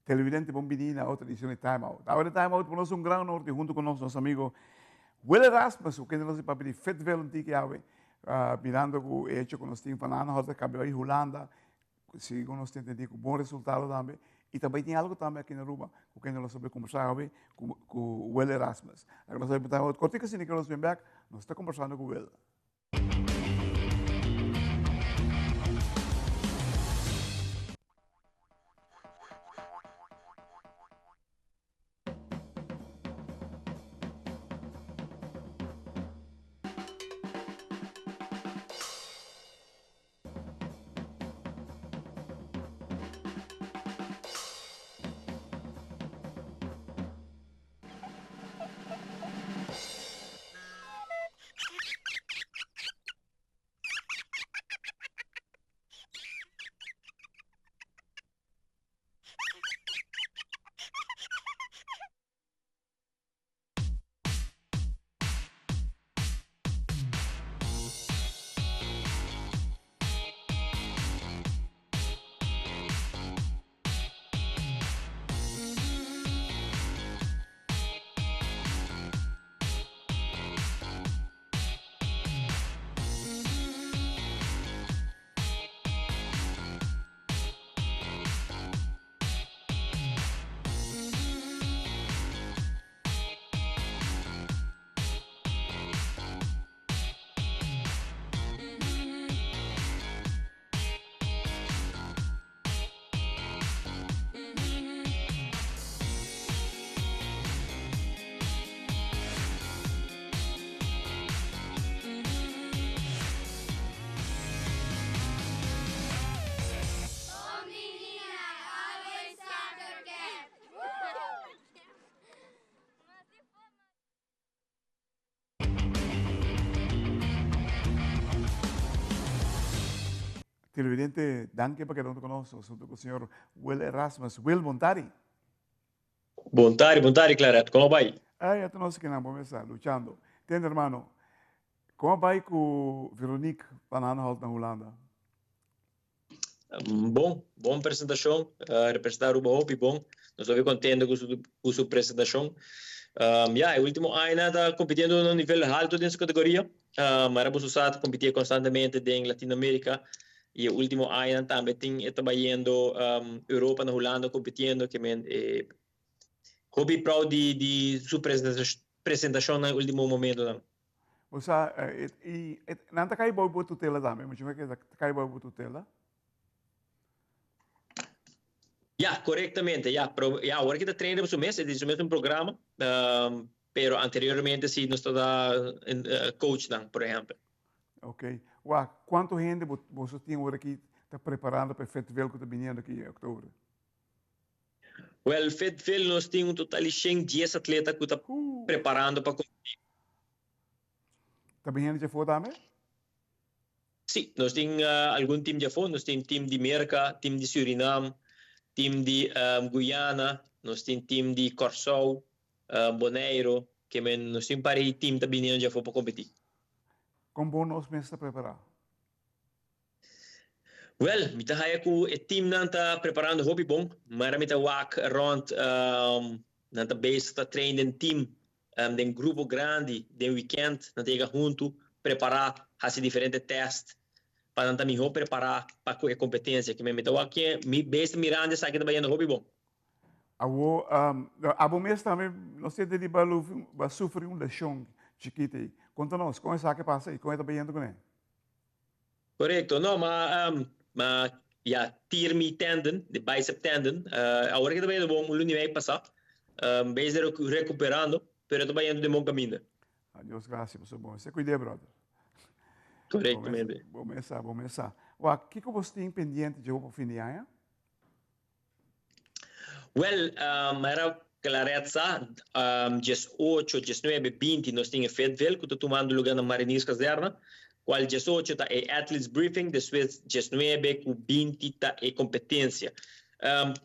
Televidente bon bini na otro edicion di Time Out. Awe di Time Out pa nos un gran honor di hunto cu nos nos amigo Will Erasmus, cu kende nos di papia di Fayetteville un tiki awe, mirando cu e hecho cu nos tin Van Aanholt a cambia bay Hulanda, segun nos ta entendi cu bon resultado tambe, y ta bay tin algo tambe aki na Aruba cu kende nos ta bay combersa awe cu Will Erasmus. Laga nos bay pa Time Out cortico asina cu nos bin bek, nos ta combersando cu Will. Televidente, danki pa keda hunto ku nos. Nos hunto ku señor Will Erasmus. Will, bon tardi. Bon tardi, bon tardi Claret. Komo bai? Ay, ata nos kinan bo mesa, luchando. Tende hermano, komo bai ku Veronique van Aanholt na Hulanda? Bon, bon presentacion. Representa Aruba hopi bon. Nos hopi contento cu su, cu su presentacion. Ya, e ultimo aña ta compitiendo na un nivel halto den su categoria. Mara boso sa ta compiti constantemente den Latinoamerica y e ultimo añanan tambe tin e ta bayendo Europa na Hulanda compitiendo ke men e hopi proud di di su presentacion na e ultimo momentonan. Bo sa, y nan ta kai bou bo tutela tambe, mucho me ke ta kai bou bo tutela. Ya, korektamente, ya. Pero ya, awor ki ta train riba su mes, e tin su mes un programa, pero anteriormente si nos ta da coachnan, por ehempel. Ok. Wak, kuantu hende bo boso tin awor aki ta preparando pa e Fayetteville ku ta biniendo aki e oktober? Wel, Fayetteville nos tin un total di 110 atleta ku ta preparando pa kompetí. Ta biniendo dje afó tambe? Sí, nos tin algun team dje afó. Nos tin team di Merka, team di Surinam, team di Guyana, nos tin team di Kòrsou, Boneiru. Ke men nos tin un par di team ta biniendo dje afó pa kompetí. Kon bon nos mes ta prepará? Wel, mi ta haya ku e teamnan ta preparando hopi bon. Mara mi ta wak rond, nan ta bezig ta train den team, den grupo grandi, den weekend nan ta yega huntu, prepara, hasi diferente test pa nan ta miho prepara pa ku e kompetensia. Kimen mi ta wak ke mi bezig ta mirando esaki ta bayendo hopi bon. Awo, abo mes tambe no siente di ba sufri un leshon chikito ei. Konta nos, kon esaki a pasa i kon e ta bayendo kuné? Korekto, no, ma ma ya tear mi tendon, di bicep tendon, awor ke ta bayendo bon un luna y mei pasa, bezig rekuperando, pero ta bayendo den bon kaminda. A Dios gracia pasobra bo mester cuid'é brother. Korektamente. Bo mes sa, bo mes sa. Wak, kiko bo tin pendiente dje pa fin di aña? Wel, mera Claret sa, 18, 19, 20 nos tin e Fayetteville cu ta tumando lugar na Marinierskazerne, cual 18 ta e Athletes Briefing, despues 19 cu 20 ta e competencia.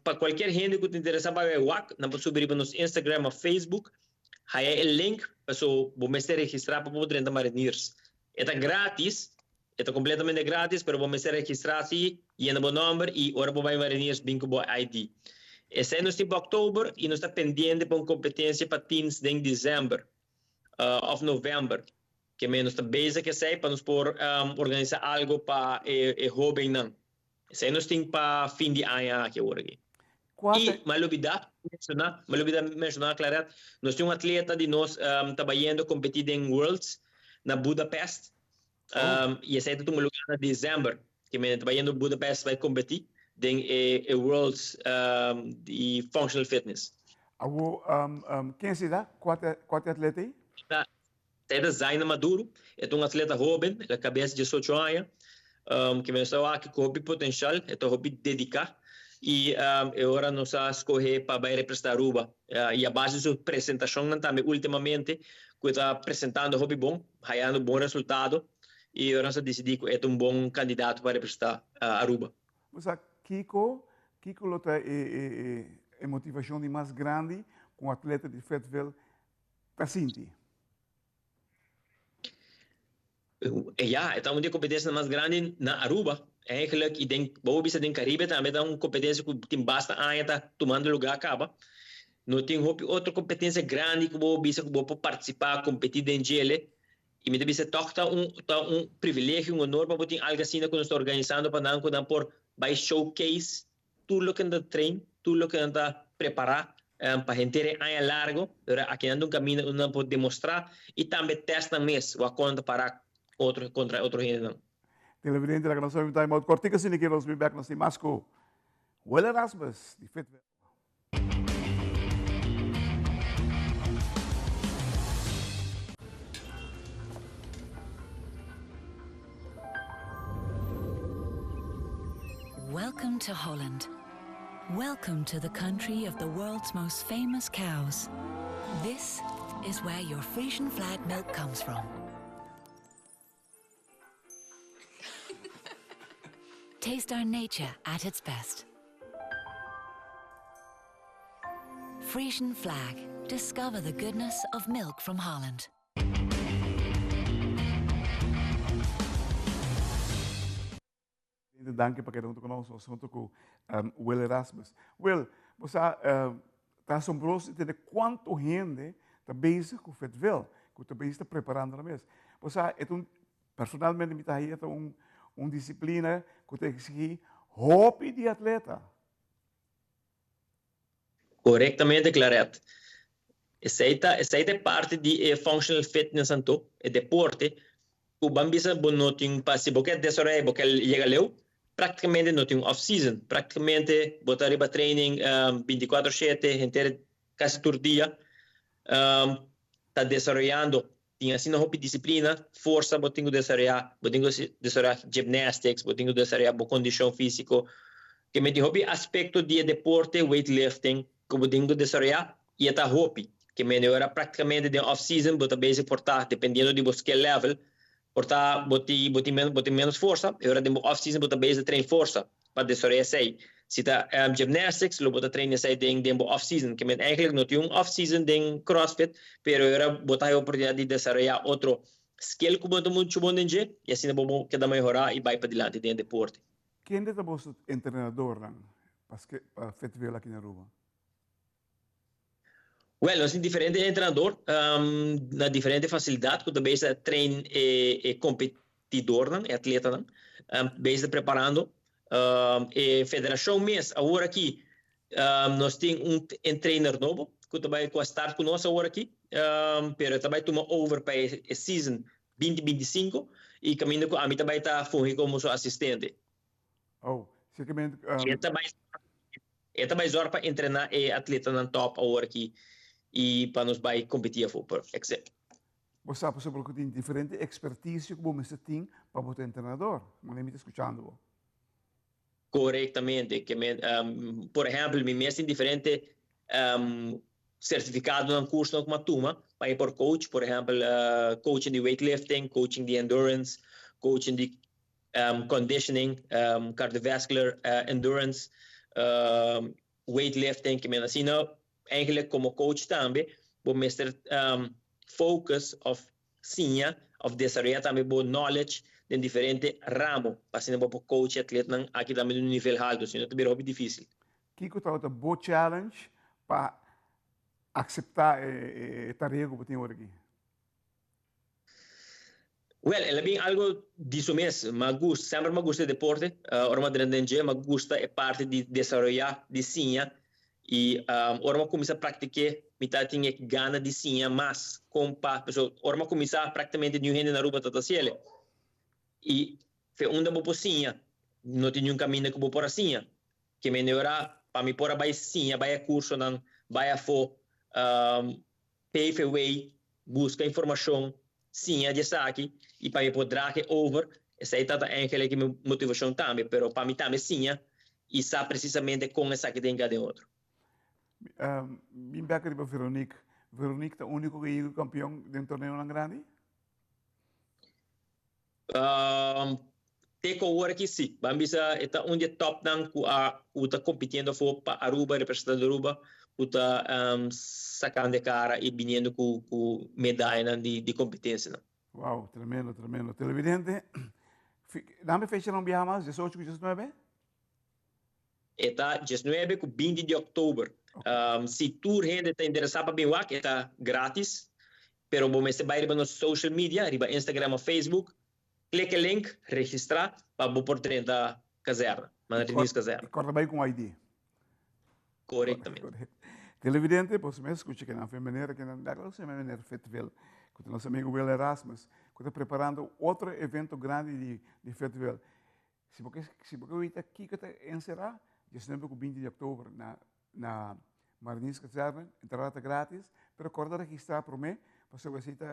Pa cualkier hende cu ta interesa pa bay wak, nan por subi riba nos Instagram of Facebook, haya e link, paso bo mester registra pa bo drenta Mariniers. E ta gratis, E ta completamente gratis pero bo mester registra si, yena bo nomber y ora bo bay Mariniers bin cu bo ID. Esei nos tin pa òktober i nos ta pendiente pa un kompetensia pa teens den desèmber òf novèmber. Ke men nos ta bezig ku esei pa nos por organisá algu pa e hóbennan. Esei nos tin pa fin di aña aki awor aki. I mi a lubidá menshoná, mi a lubidá menshoná Claret, nos tin un atleta di nos ta bayendo kompetí den Worlds na Budapest. I esei ta tuma lugá na desèmber. Ke men ta bayendo Budapest bai kompetí den e Worlds di Functional Fitness. Awor, ken esei ta? Kua ta e atleta ei? Esei ta Zaina Maduro. E ta un atleta hóben, el a kabes diesocho aña. Ke men ta wak ku hopi potenshal, e ta hopi dediká i e ora nos a skohe pa bai representá Aruba. I a base di su presentashonnan tambe últimamente ku e ta presentando hopi bon, hayando bon resultado i ora nos a disidí ku e ta un bon kandidato pa representá Aruba. Bo sa kiko, kiko lo ta e motivashon di mas grandi ku un atleta di Fayetteville ta sinti? Ya, e ta un di e kompetensianan mas grandi na Aruba eigenlijk i den, bo por bisa den Karibe tambe ta un kompetensia ku tin basta aña ta tumando lugá kaba. No tin hopi otro kompetensia grandi ku bo por bisa ku bo por partisipá, kompetí den djele i mi ta bisa tòg ta un ta un privilegio, un honor pa bo tin algu asina ku nos ta organisando pa nan ku nan por bai showcase Tur loke nan ta train, tur loke nan ta prepará pa henter e aña largo, pero aki nan ta un kaminda unda nan por demostrá i tambe tèst nan mes wak kon nan ta pará otro kontra otro hendenan. Televidente laga nos sabi time out kòrtiku asina ke nos bin bèk nos tin mas ku Will Erasmus di Fayetteville. Welcome to Holland. Welcome to the country of the world's most famous cows. This is where your Frisian flag milk comes from. Taste our nature at its best. Frisian flag. Discover the goodness of milk from Holland. Danki pa keda huntu ku nos, nos huntu ku Will Erasmus. Will, bo sa ta asombroso di tende kuantu hende ta bezig ku Fayetteville, ku ta bezig ta preparando nan mes. Bo sa e ta un, personalmente mi ta haña e ta un un disiplina ku ta eksigí hopi di atleta. Korektamente Claret. Esei ta esei ta e parti di e functional fitness anto, e deporte ku ban bisa bo no tin pa si bo ke desaroya bo ke yega leu praktikamente no tin un off season. Praktikamente bo ta riba training binti kuater shete henter kasi tur dia ta desaroyando. Tin asina hopi disiplina, forsa bo tin ku desaroyá, bo tin ku desaroyá gymnastics, bo tin ku desaroyá bo kondishon físiko. Ke men tin hopi aspekto di e deporte weightlifting ku bo tin ku desaroyá i e ta hopi. Ke men e ora praktikamente den off season bo ta bezig por ta, dependiendo di bo skill level, por ta bo tin bo tin bo tin ménos forsa, e ora den bo off season bo ta bezig train forsa pa desaroyá esei. Si ta gymnastics lo bo ta train esei den den bo off season. Ke men eigenlijk no tin un off season den CrossFit, pero e ora bo ta haña oportunidad di desaroyá otro skill ku bo no ta muchu bon den dje i asina bo bo keda mehorá i bai padilanti den e deporte. Kende ta boso entrenadornan pa pa Fayetteville aki na Aruba? Wel, nos tin diferente entrenador na diferente facilidad cu ta bezig ta train e competidornan, e atletanan, bezig ta preparando. E federacion mes awor aki nos tin un trainer nobo cu ta bay cu a start cu nos awor aki, pero e ta bay tuma over pa e season binti binti sinku y caminda cu ami ta bay ta fungi como su asistente. Oh, zekermente. E ta bai e ta bai zòrg pa entrená e atletanan tòp awor aki i pa nos bai kompetí afó, por eksempel. Bo sa pasobra ku tin diferente ekspertisio ku bo mester tin pa bo ta entrenador. Manera mi ta skuchando bo. Korektamente. Ke men, por ehèmpel, mi mes tin diferente sertifikadonan, kursonan ku mi a tuma pa mi por coach. Por ehèmpel, coaching di weightlifting, coaching di endurance, coaching di conditioning, cardiovascular endurance, weightlifting, ke men asina eigenlijk komo coach tambe bo mester focus of siña of desaroya tambe bo knowledge den diferente ramo pa asina bo por coach e atletnan aki tambe den un nivel halto, sino ta bira hopi dificil. Kiko tabata bo challenge pa acepta e tarea cu bo tin ora aki? Well, el a bin algo di su mes. M'a gusta, semper m'a gusta e deporte. Ora m'a drenta den dje, m'a gusta e parti di desaroyá, di siña. I ora m'a kuminsá praktik'é, mi ta tin e gana di siña mas kon pa, pasobra ora m'a kuminsá praktikamente niun hende na Aruba ta ta hasiel. I fe unda bo por siña, no tin niun kaminda ku bo por a siña. Ke mende ora pa mi por a bai siña, bai e kursonan, bai afó, pave e way, buska informashon, siña di esaki i pa mi por draag e over, esei ta ta eigenlijk mi motivashon tambe, pero pa mi tambe siña i sa presisamente kon esaki ta hinka den otro. Bin bek riba Veronique. Veronique ta úniko ku a yega kampion den torneonan grandi? Te ku awor aki si. Ban bisa e ta un di e topnan ku a ku ta kompitiendo afó pa Aruba, representando Aruba, ku ta sakando e kara i biniendo ku ku medayanan di di kompetensianan. Wow, tremendo, tremendo. Televidente, dame fecha nan biaha mas, 18 ku 19? E ta 19 ku 20 di òktober. Si tur hende ta interesá pa bin wak, e ta grátis. Pero bo mester bai riba nos social media, riba Instagram òf Facebook, klik e link, registrá pa bo por drenta kazèrna, Mariners Kazèrna. I kòrda bai ku un ID. Korektamente. Televidente, bo mes skucha kinan fe manera kinan daka lo sema meneer Vetville, ku ta nos amigu Will Erasmus, ku ta preparando otro evento grandi di di Vetville. Si bo ke si bo ke wita kiko ta enserá, 19 ku 20 di òktober na na Mariners Kazerne, entrada ta gratis, pero kòrda registrá promé, pasobra esei ta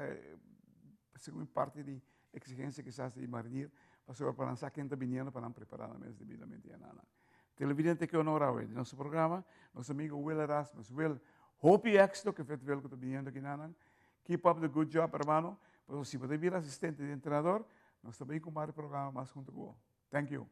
segun parti di eksigensia kisas di Marinier, pasobra pa nan sa ken ta biniendo pa nan prepará nan mes debidamente i nan. Televidente ke honor awe di nos programa, nos amigo Will Erasmus. Will, hopi éxito ke vet Will ku ta biniendo aki nan. Keep up the good job, hermano. Pasobra si bo ta bira asistente di entrenador, nos ta bin ku mas programa mas hunto ku bo. Thank you.